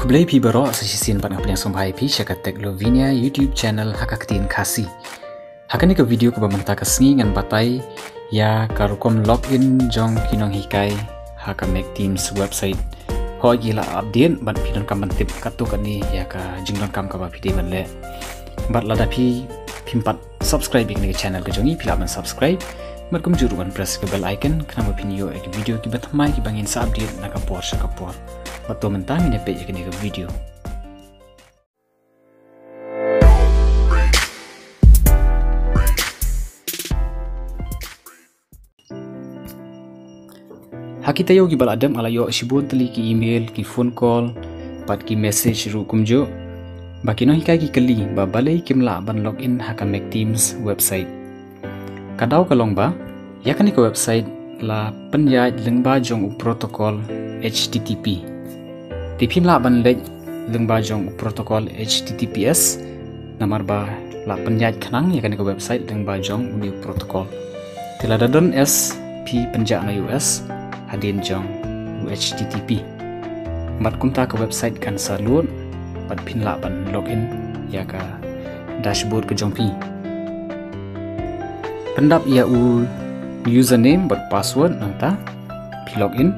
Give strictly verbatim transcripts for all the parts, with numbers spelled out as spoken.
Khublei phi baroh sa shisien bad nga pdiang sngewbha ïa phi sha ka Tech Lavinia YouTube channel ha ka ktien Khasi. Ha kane ka video kaba mynta ka sngi ngan batai ïa ka rukom login jong ki nonghikai ha ka Make Teams website. Hooid, ki la update bad phi donkam ban tip katto katne ïa ka jingdonkam kaba phi dei ban leh. Bad lada phi phim pat subscribe ïa kane ka channel ka jong ngi, phi lah ban subscribe bad kumjuh ruh ban press ka bell icon khnang ba phin ïoh ïa ki video kiba thymmai kiba ngin sa update na ka por sha ka por. Bad to mynta ngin ïa peit ïa kane ka video. Ha ki taïew kiba la dep nga la ïoh shibun tylli ki email, ki phone call bad ki message ruh kumjuh ba ki nonghikai ki kylli ba balei kim lah ban login ha ka Make Teams website. Ka daw ka long ba ïa kane ka website la pynïaid lyngba jong u protocol H T T P. Te phim lah ban leit lyngba jong u protocol H T T P S namar ba la pynïaid khnang ïa kane ka website lyngba jong une u protocol. Te lada don S phi pynjah na U S hadien jong u H T T P. Bad kumta ka website kan sa load bad phin lah ban login ïa ka dashboard ka jong phi. Pyndap ïa u username bad password nangta phi login.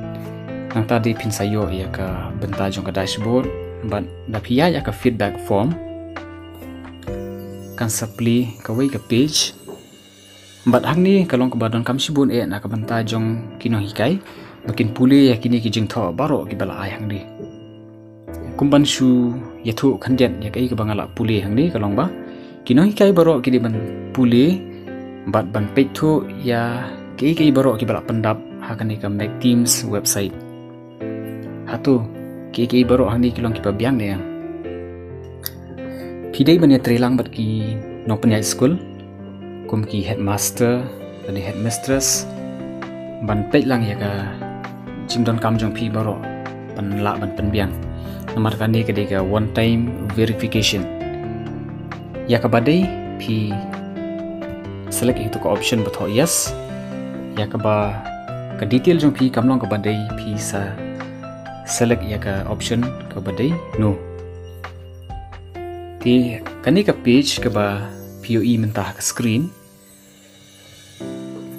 Nangta dei phin sa ïoh ïa ka bynta jong ka dashboard bad da phi ïaid ïa ka feedback form kan sa plie kawei ka page. Bad hangne ka long kaba donkam shibun eh na ka bynta jong ki nonghikai ba kin pule ïa kine ki jingthoh baroh kiba la ai hangne. Kum ban shu ïathuh khyndiat ïa kaei kaba nga la pule hangne ka long ba ki nonghikai baroh ki dei ban pule bad ban peit thuh ïa kaei kaei baroh kiba la pyndap ha kane ka Make Teams website. Hato kiei kiei baroh hangne ki long kiba biang ne em? Phi dei ban ïatreilang bad ki nongpynïaid skul kum ki headmaster lane headmistress ban peit lang ïa ka jingdonkam jong phi baroh ban lah ban pynbiang. Namar kane ka dei ka one time verification. Ïa kaba dei phi select ïa ka option ba thoh yes. Ïa kaba ka detail jong phi kam long kaba dei phi sa select ïa ka option kaba dei no. Te kane ka page kaba phi ïohi mynta ha ka screen.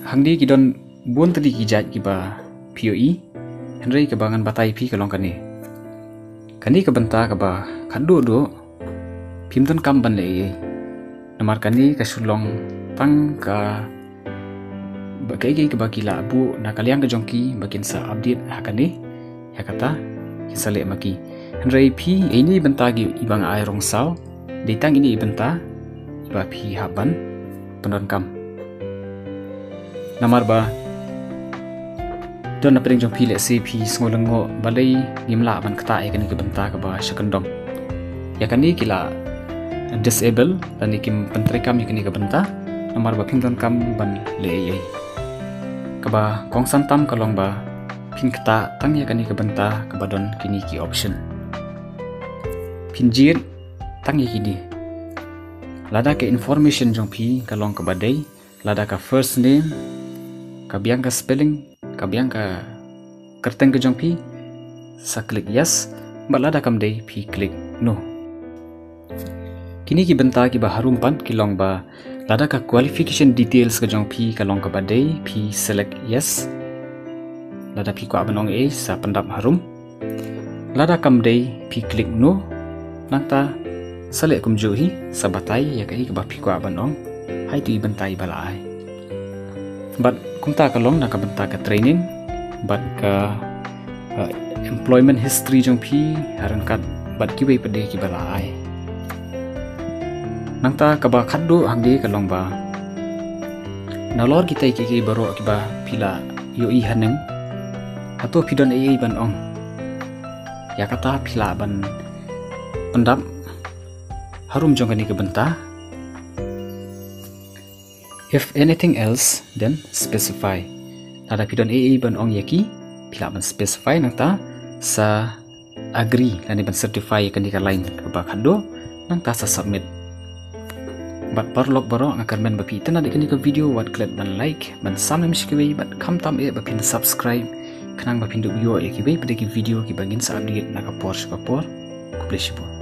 Hangne ki don bun tylli ki jait kiba phi ïohi. Hynrei kaba ngan batai phi ka long kane. Kane ka bynta kaba khatduh duh phim donkam ban leh ei ei. Namar kane ka shu long tang ka ba kaei kaei kaba ki la buh na ka liang ka jong ki ba kin sa update ha kane. Ïa kata kin sa leh ma ki. Hynrei phi, ine i bynta ki iba nga ai rong saw dei tang ine i bynta iba phi hap ban pyndonkam. Namar ba don na pdeng jong phi lehse phi sngew lyngngoh balei ngim lah ban ktah ïa kane ka bynta kaba sha kyndong. Ïa kane ki la disable lane kim pyntreikam ïa kane ka bynta namar ba phim donkam ban leh ei ei. Kaba kongsan tam ka long ba phin ktah tang ïa kane ka bynta kaba don kine ki option. Phin jied tang ïa kine. Lada ka information jong phi ka long kaba dei, lada ka first name ka biang ka spelling, ka biang ka kyrteng ka jong phi, sa click yes, bad lada kam dei phi click no. Kine ki bynta kiba harum pat ki long ba lada ka qualification details ka jong phi ka long kaba dei phi select yes. Lada phi kwah ban ong ei sa pyndap harum. Lada kam dei phi click no. Nangta sa leh kumjuh hi, sa batai ïa kaei kaba phi kwah ban ong ha itu i bynta iba la ai. Bad kumta ka long na ka bynta ka training bad ka, uh, employment history jong phi ha ryngkat bad kiwei pat de kiba la ai. Nangta kaba khatduh hangne ka long ba nalor kitai kiei kiei baroh kiba phi la ïohi haneng, hato phi don ei ei ban ong? Ïa kata phi lah ban pyndap harum jong kane ka bynta. If anything else, then specify. Lada phi don ei ei ban ong ïa ki, phi lah ban specify nangta sa agree lane ban certify ïa kane ka line kaba khatduh, nangta sa submit. Bad paralok baroh nga kyrmen ba phi itynnad ïa kane ka video wat klet ban like, ban sam lem sha kiwei bad khamtam eh ba phin subscribe khnang ba phin dup ïoh ïa kiwei pat de ki video kiba ngin sa update na ka por sha ka por. Khublei shibun.